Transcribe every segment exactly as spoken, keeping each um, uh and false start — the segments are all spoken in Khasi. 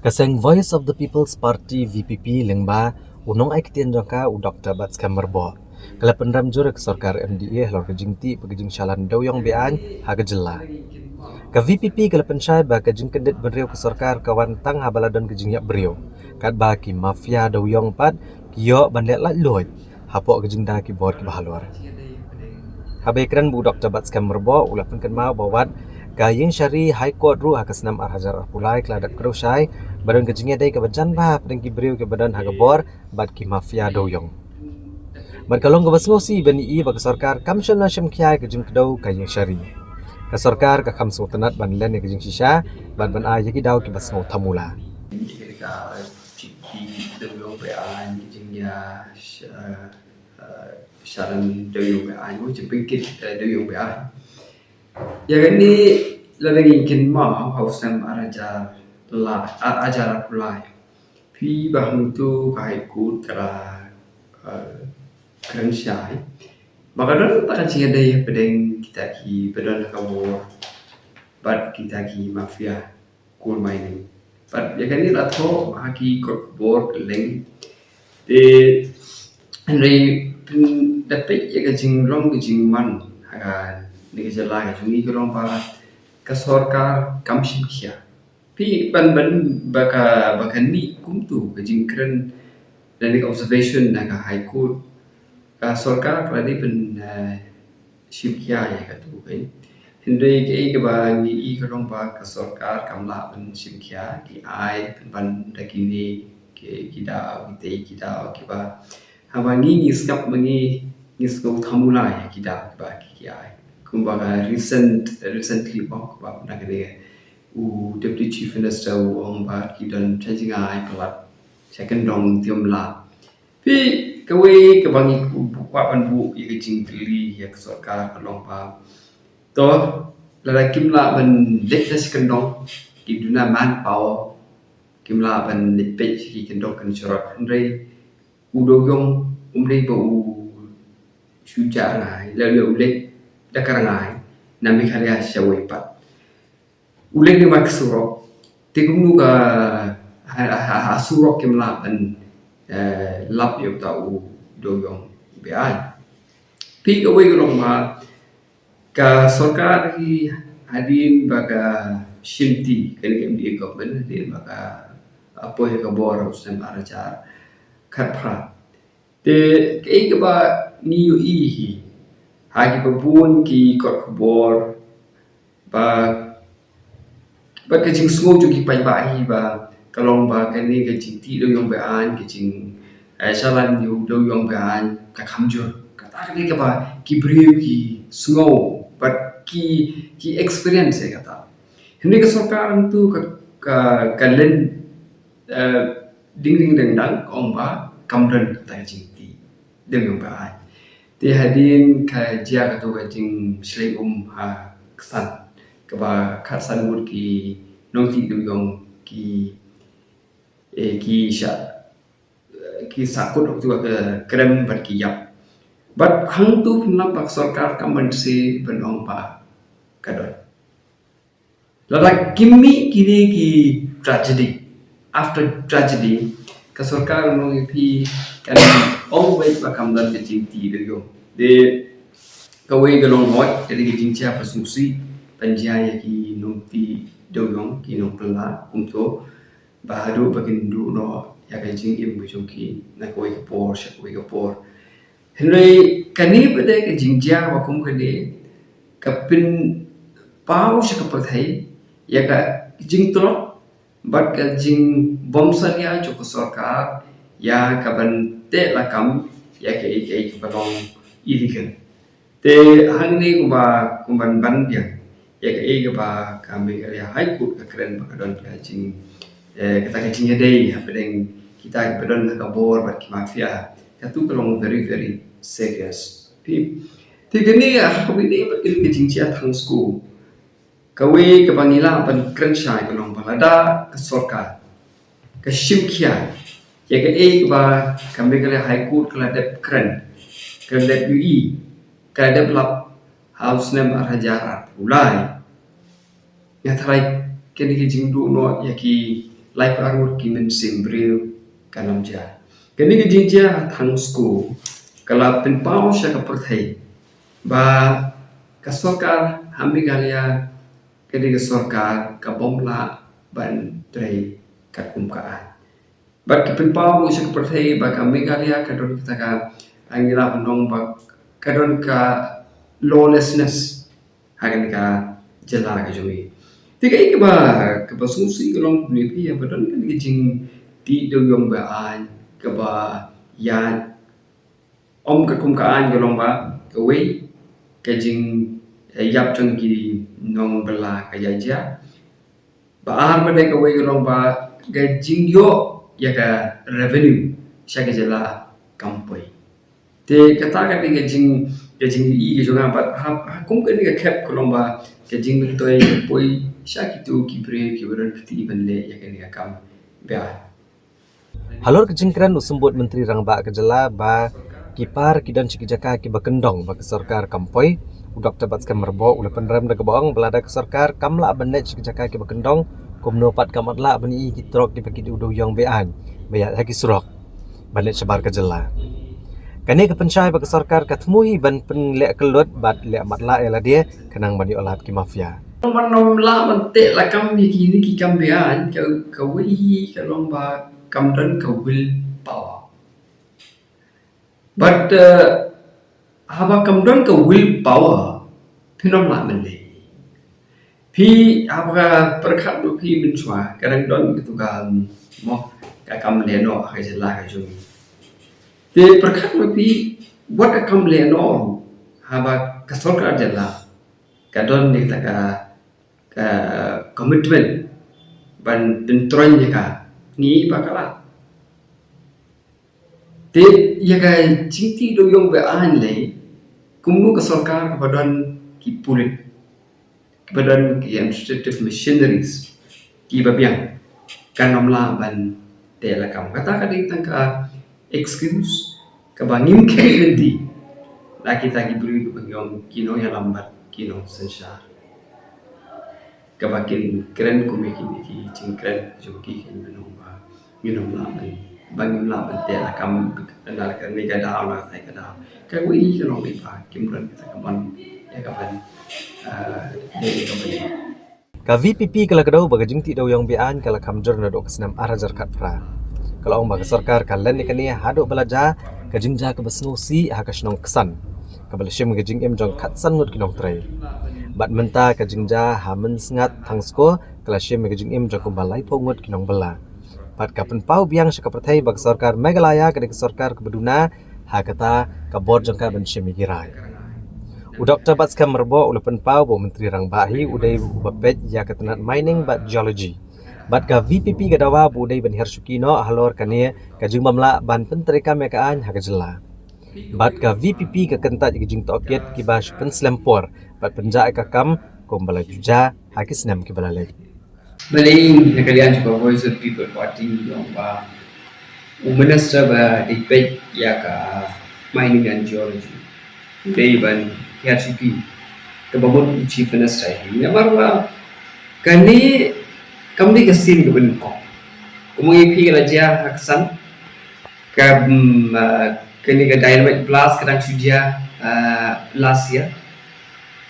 Ka seng Voice of the People's Party, V P P, lyngba u nongai ktien jong ka, u Doktor Batskhem Myrboh, ka la pynrem jur ïa ka sorkar M D A halor ka jingtih bad ka jingshalan dewïong be-aiñ ha ka jylla. Ka V P P ka la pynshai ba ka jingkyndit bynriew ka sorkar ka wan tang haba la don ka jingïap briew, katba ki mafia dewïong pat ki ïoh ban leh laitluid hapoh ka jingda ki bor kiba halor. Haba ïakren bad u Doktor Batskhem Myrboh, u la pynkynmaw ba wat ka Ïingshari High Court ruh ha ka snem ar hajar arphew lai ka la dep kdew shai ba don ka jingïadei kaba jan bha hapdeng ki briew kiba don ha ka bor bad ki mafia dewïong. Bad ka long kaba sngewsih ban ïohi ba ka sorkar kam shym la shim khia ïa ka jingkdew ka Ïingshari. Ka sorkar ka kham sngewtynnat ban len ïa ka jingshisha bad ban ai ïa ki daw kiba sngewthamula. Ki dewïong be-aiñ, ki jingïa sh-, eh, eh, shalan dewïong be-aiñ, mo, jingpynkit, eh, dewïong be-aiñ. Ïa kane lada ngin kynmaw ha u snem ar hajar lai, ar hajar arphew lai, phi, ba hangto ka High Court ka la, eh, kren shai ba ka don kata ka jingïadei hapdeng kita kiba don ha ka bor bad kita ki mafia coal mining. Bad ïa kane la thoh ha ki kot khubor kylleng. Te hynrei phin da peit ïa ka jinglong ka jingman ha kane ka jylla ka jong ngi ka long ba ka sorkar kam shim khia. Phi, ban, ban, ba ka, ba ka mih kumto ka jingkren lane ka observation na ka High Court, ka sorkar ka la dei ban, eh, shim khia ïa kato ka. Hynrei kaei kaba ngi i ka long ba ka sorkar kam lah ban shim khia, ki ai pynban da kine ki, ki daw, kitei ki daw kiba haba ngi, ngi sngap ma ngi, ngi sngewthamula ïa ki daw kiba ki, ki ai. Kumba ka recent, recently, mo, kumba na kane u Deputy Chief Minister u ong ba ki don sha jngai palat sha kyndong Tiemla. Phi, kawei kaba ngi kwah ban buh ïa ka jingkylli ïa ka sorkar ka long ba, to, lada kim lah ban leit sha kyndong, ki duna manpower, kim lah ban leit peit sha ki kyndong kynsharok, hynrei u dewïong um dei ba u shu jah rngai, lada u leit da ka rngai na Meghalaya shawei pat. U leit lyngba ka surok, te kumno ka, ha, ha, ha, ha surok kim lah ban, eh, lap ïa uta u dewïong be-aiñ. Phi, kawei ka long ba ka sorkar hi hadien ba ka shimti, kane ka M D A government, hadien ba ka, ah, poi ha ka bor ha u snem ar hajar khatphra. Te kaei kaba ngi ïohi hi ha kiba bun ki kot khubor ba, ba ka jingsngew jong ki paidbah hi ba ka long ba kane ka jingtih dewïong be-aiñ, ka jing, eh, shalan ïa u dewïong be-aiñ ka kham jur. Kata kane kaba ki briew ki sngew bad ki, ki experience ïa kata. Hynrei ka sorkar hangto ka, ka, ka len, eh, ding ding dang dang, ka ong ba kam don kata ka jingtih dewïong be-aiñ. Te hadien ka jia kato ka jingshlei um ha Ksan, kaba khatsan ngut ki nongtih dewïong ki, eh, ki shah, eh, ki sahkut ha kato ka krem bad ki ïap. Bad hangto phin lap ba ka sorkar kam banse ban ong ba ka don. Lada kim mih kine ki tragedy after tragedy, ka sorkar nong ïa phi kan ong beit ba kam don ka jingtih dewïong. Te kawei ka long hoi, ka dei ka jingjia ba sngewsih ban jia ïa ki nongtih dewïong, ki nongpylla kumto, ba haduh ba kin duh noh ïa ka jingim ka jong ki na kawei ka por sha kawei ka por. Hynrei kane pat ka jingjia ba kum kane ka pynpaw sha ka pyrthei ïa ka jingtlot bad ka jingbymsalia jong ka sorkar ïa ka ban teh lakam ïa kaei kaei kaba long illegal. Te hangne kumba, kumban ban biang ïa kaei kaba ka Meghalaya High Court ka kren ba ka don ka jing, eh, kata ka jingïadei hapdeng kita kiba don ha ka bor bad ki mafia. Kato ka long very, very serious. Te, te kane ha kaba ine bad kane ka jingjia tang sku. Kawei kaba ngi lah ban kren shai ka long ba lada ka sorkar ka shim khia ïa kaei kaba ka Meghalaya High Court ka la dep kren, ka la dep ïohi, ka la dep lap ha u snem ar hajar arphew lai. Nga tharai kane ka jingduh noh ïa ki Laiphew ar ngut ki mynsiem briew kan ym jia. Kane ka jingjia ha Thangsko ka la pynpaw sha ka pyrthei ba ka sorkar ha Meghalaya, kane ka sorkar ka bym lah ban trei katkum ka aiñ. Bad ka pynpaw sha ka pyrthei ba ka Meghalaya ka don kata ka, ngi lah ban ong ba ka don ka lawlessness ha kane ka jylla ka jong ngi. Te kaei kaba, kaba sngewsih ka long kumne phi, ïa ba don kane ka jingtih dewiong beaiñ kaba ïaid. Ym katkum ka aiñ ka long ba kawei ka jing, eh, ïap jong ki nongbylla ka ïaid jia. Ba ar ba dei kawei ka long ba ka jingïoh ïa ka revenue sha ka jylla kam poi. Te kata ka dei ka jing, ka jingïohi ka jong nga, bad ha, ha kum kane ka khep ka long ba ka jingmyntoi ka poi sha kito ki briew kiba don kti ban leh ïa kane ka kam beaiñ. Halor ka jingkren u Symbud Myntri Rangbah ka jylla ba ki par ki don sha ki jaka kiba kyndong ba ka sorkar kam poi, u Doktor Batskhem Myrboh u la pynrem da kaba ong ba lada ka sorkar kam lah ban leit sha ki jaka kiba kyndong, kumno pat kam lah ban ïohi ki trok kiba ki dewiong beaiñ ba ïaid ha ki surok ban leit shabar ka jylla. Kane ka pynshai ba ka sorkar ka thmu hi ban pynleh kyllut bad leh matlah ïa lade khnang ban ïoh lad ki mafia. Ban ym lah ban teh lakam ïa kine ki kam beaiñ ka, kawei hi ka long ba kam don ka will power. But, eh, haba kam don ka will power, phin ym lah ban leh. Phi haba ka pyrkhat ba phi mynshuwa ka dang don kito ka, mo, ka kam lehnoh ha ka jylla ka jong ngi. Te pyrkhat ba phi, wat ka kam lehnoh haba ka sorkar jylla ka don ne kata ka, ka commitment ban pyntroiñ ïa ka, ngi ba ka lah. Te ïa ka jingtih dewiong beaiñ lei, kumno ka sorkar kaba don ki pulit, kiba don ki administrative machineries kiba biang, kan ym lah ban teh lakam. Kata ka dei tang ka excuse kaba ngim khmih lynti na kita ki briew kiba ngi ong ki nongïalam bad ki nongsynshar. Kaba kin kren kum ïa kine ki jingkren jong ki, kin ong ba ngin ym lah ban, ba ngim lah ban teh lakam na kane ka daw, na kane ka daw. Kawei ka long ba kim don kata ka mon ïa ka ban, eh, dei ka ban. Ka V P P ka la kdew ba ka jingtih dewiong beaiñ ka la kham jur naduh ka snem ar hajar khatphra. Ka la ong ba ka sorkar ka len ïa kane haduh ba la jia ka jingjia kaba sngewsih ha ka shnong Ksan, kaba la shim ïa ka jingim jong khatsan ngut ki nongtrei. Bad mynta ka jingjia ha Mynsngat Thangsko ka la shim ïa ka jingim jong kumba laiphew ngut ki nongbylla. Bad ka pynpaw biang sha ka pyrthei ba ka sorkar Meghalaya ka dei ka sorkar kaba duna, ha kata ka bor jong ka ban shim ïa ki rai. U Doktor Batskhem Myrboh u la pynpaw ba u Myntri Rangbah hi u dei uba peit ïa ka tnat mining bad geology. Bad ka V P P ka dawa ba u dei ban hiar shuki noh halor kane ka jingbym lah ban pyntreikam ïa ka aiñ ha ka jylla. Bad ka V P P ka kyntait ïa ka jingtohkit kiba shu pynslem por bad pynjah ïa ka kam kumba la ju jia ha ki snem kiba la leit. Balei na ka liang jong ka Voice of the People Party ngi ong ba u minister ba dei peit ïa ka mining and geology u dei ban hiar shuki kaba mut u chief minister hi. Namar ba kane kam dei ka sien kaba nyngkong. Kumba ngi phi ka la jia ha Ksan, ka, mm, ah, kane ka dynamite blast ka dang shu jia, ah, last year.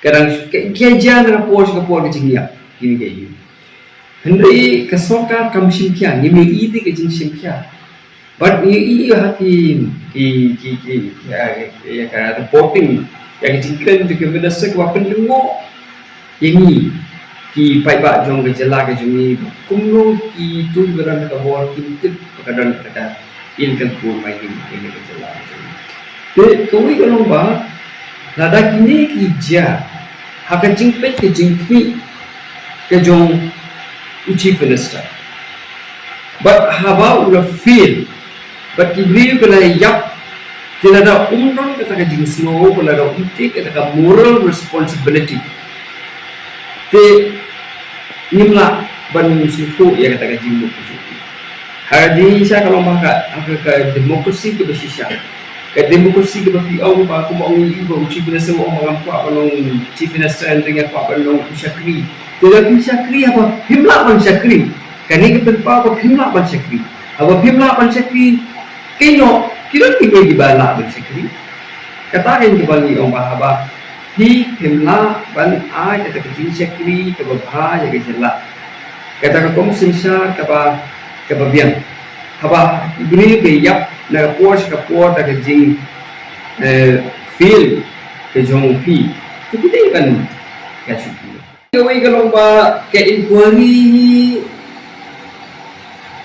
Ka dang shu, ka, ka jia na ka por sha ka por ka jingïap kine ki ïing. Hynrei ka sorkar kam shim khia, ngim ïohi te ka jingshim khia. Bad ngi ïohi ha ki, ki, ki, ki, ïa, ïa ka reporting, ïa ka jingkren jong ki minister kaba pynlyngngoh ïa ngi ki paidbah jong ka jylla ka jong ngi, kumno kito kiba don ha ka bor kin tip ba ka don kata illegal coal mining ha ka jylla ka jong ngi. Te kawei ka long ba lada kine ki jia ha ka jingpeit ka jingkhmih ka jong u chief minister, bad haba u la fail, bad ki briew ki la ïap, te lada um don kata ka jingsngew, bad lada um take kata ka moral responsibility, te ngim lah ban sngewthuh ïa kata ka jingmut ka jong ki. Ha ka jingshisha ka long ba ka, ka, ka democracy kaba shisha, ka democracy kaba phi ong ba, kumba ong ïa i ba u chief minister u ong ba ngam kwah ban long chief minister, hynrei nga kwah ban long u shakri. Te lada phi shakri, haba phim lah ban shakri, Kane ka pynpaw ba phim lah ban shakri. Haba phim lah ban shakri, kino ki don kiwei kiba lah ban shakri. Kata ka dei kaba ngi ong ba haba phi phim lah ban ai kata ka jingshakri kaba bha ïa ka jylla, kata ka kong synshar kaba, kaba biang, haba briew ba ïap na ka por sha ka por da ka jing, eh, fail ka jong phi, to phi dei ban ïa shakri. Kawei ka long ba ka inquiry hi,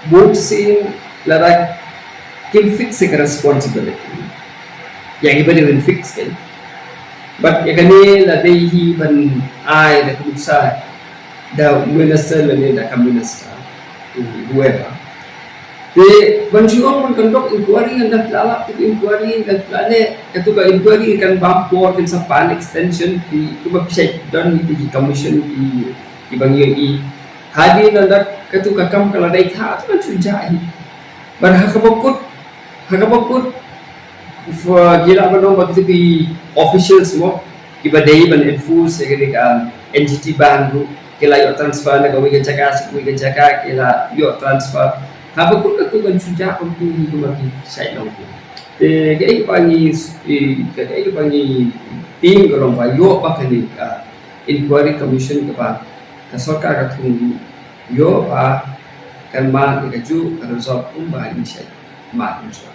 bun sien lada kim fix ïa ka responsibility, ïa kiba dei ban fix kan. But ïa kane la dei hi ban ai da ka nuksa da minister lane da ka minister, whoever. Te ban shu ong ban conduct inquiry, ngan da pla lap te inquiry, ngan da pla ne, katu ka inquiry kan bam por, kan sa pan extension, ki, kiba phi shait don hi, ki commission, ki, kiba ngi ïohi. Hadien ngan da katu ka kam ka la dei tha, to kan shu jah hi. Ban ha kaba kut, ha kaba kut, ki lah ban ong ba kitu ki officials mo, kiba dei ban enforce ïa kane ka N G T ban ruh, ki la ïoh transfer na kawei ka jaka sha kawei ka jaka, ki la ïoh transfer. Haba kut katu kan shu jah kumtu hi kumba ki shait long. Te kaei kaba ngi, eh, kaei kaba ngi tieng ka long ba ïoh ba kane ka inquiry commission kaba ka sorkar ka thung, ïoh ba kan mad ïa kajuh ka result kumba ngi shait mad mynshwa.